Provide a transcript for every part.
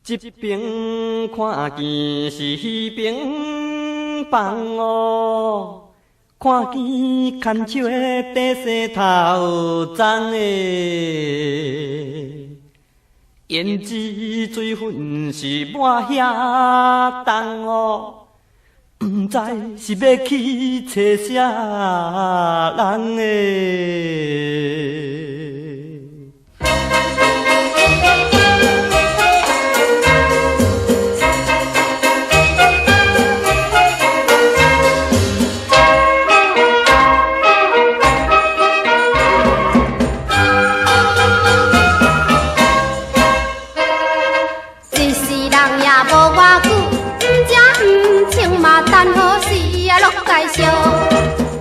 這邊看見是彼邊房哦，看見牽手的短細頭鬃的，胭脂水粉是抹遐重哦，毋知是欲去揣啥人的。一世人也無偌久，毋食毋穿嘛等好時啊，落街燒，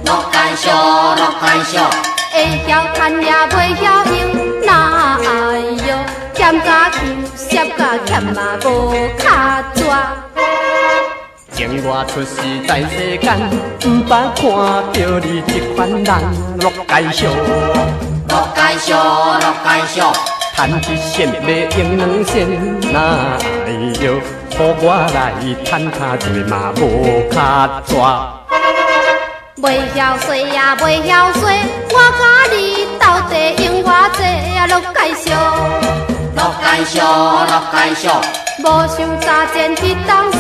落街燒，落街燒，會曉趁也袂曉用，哪哎喲，儉甲窮，攝甲儉嘛無跤紙。情我出世在世間，毋捌看著你這款人，落街燒，落街燒，落街燒，趁一仙欲用兩仙，哪哎喲，予我來趁跤一嘛無跤紙。袂曉說呀，袂曉說，我佮你鬥地用偌濟啊，落街燒，落街燒，落街燒，無想早前彼當時，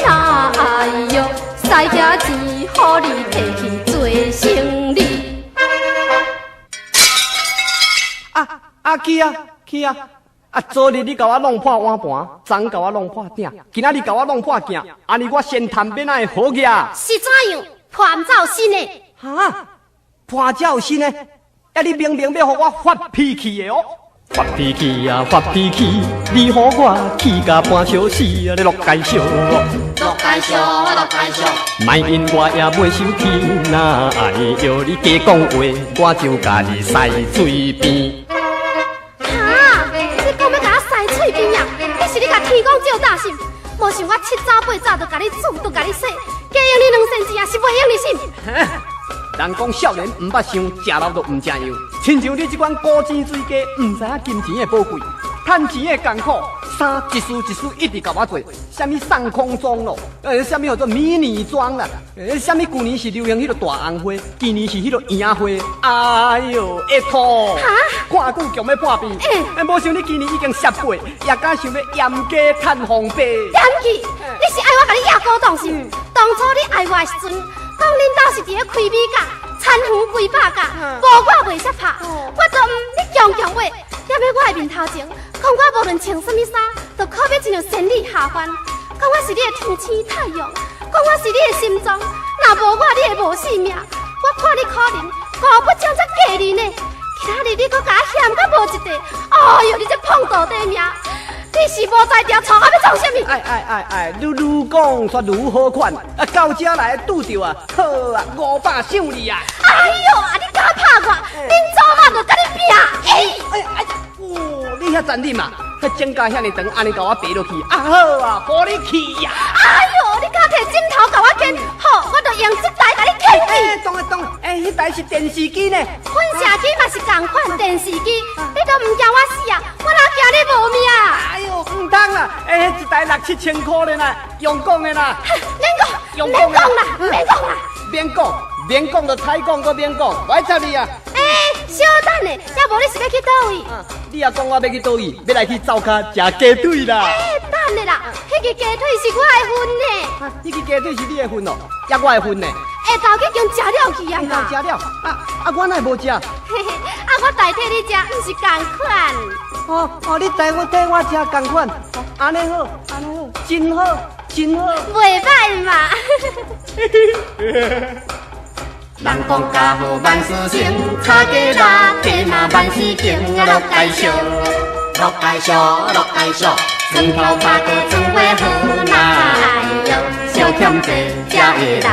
哪哎喲，使遐錢予你提去做生理。啊啊去啊去啊！啊，昨日你共我弄破碗盤，昨共我弄破鼎，今仔日共我弄破鏡，按呢我先趁欲哪會好額？是怎樣？破毋才有新的？哈，破才有新的？啊，你明明欲予我發脾氣的哦！發脾氣啊，發脾氣！你予我氣甲半小死啊！你落街燒，落街燒，落街燒，莫因我也袂生氣，哪哎喲，你加講話，我就共你塞嘴邊。哈！你講欲共我塞喙邊啊？你是咧共天公借膽是毋？無想我七早八早就共你煮，就共你洗，加用你兩仙錢也是袂用你是毋？人講少年毋捌想，食老就毋成樣。親像你這款古井水雞，毋知影金錢的寶貴，趁錢的艱苦，衫一絲一絲一直共我做，啥物送空裝咯，啥物號做迷你裝啦，啥物舊年是流行彼個大紅花，今年是彼個圓仔花，哎喲，會吐，看久強欲破病。無想你今年已經18，也敢想欲嚴家趁皇爸。嫌棄，你是愛我共你掖古董是毋？當初你愛我的時陣，講恁兜是佇咧開米價，田園幾百甲，無我袂識拍，我就毋你強強話，踮咧我的面頭前，講我無論穿啥物衫，都可欲親像仙女下凡，講我是你的天星太陽，講我是你的心臟，若無我你會無性命。我看你可憐，顧不上才嫁你呢。今仔日你閣共我嫌甲無一塊，哎喲，你這碰倒底命！你是無才調，娶我欲創啥物？哎哎哎哎，你愈講煞愈好款，啊，到這來拄著啊，好啊，500賞你啊！哎喲，啊你敢拍我？恁祖媽就共你拼！哎哎，哦，你遐殘忍啊！彼指甲遐爾長，按呢共我爬落去，啊好啊，予你去呀！哎喲，你敢提枕頭共我掀？好，我就用這台共你掀去。哎，當當，哎，彼台是電視機呢。噴射機嘛是仝款電視機，你都毋驚我死啊？我哪驚你無命？哎喲，毋通啦！哎，彼一台六七千箍的啦，用講的啦。免講，免講啦，免講啦。免講，免講就歹講，閣免講，我愛插你啊！欸，小等下，抑無你是欲去佗位？你若講我欲去佗位，欲來去灶跤食雞腿啦！欸，等下啦，彼支雞腿是我的份呢。彼支雞腿是你的份哦，抑我的份呢？下晝去經食了去啊！下晝食了，啊啊，我哪會無食？嘿嘿，啊，我代替你食，毋是仝款。哦哦，你代我替我食仝款，按呢好，按呢好，真好，真好。袂䆀嘛。人講家好萬事成，差價六塊嘛萬事興啊，落街燒，落街燒，落街燒，床頭吵閣床尾和，哪哎喲，小欠債才會來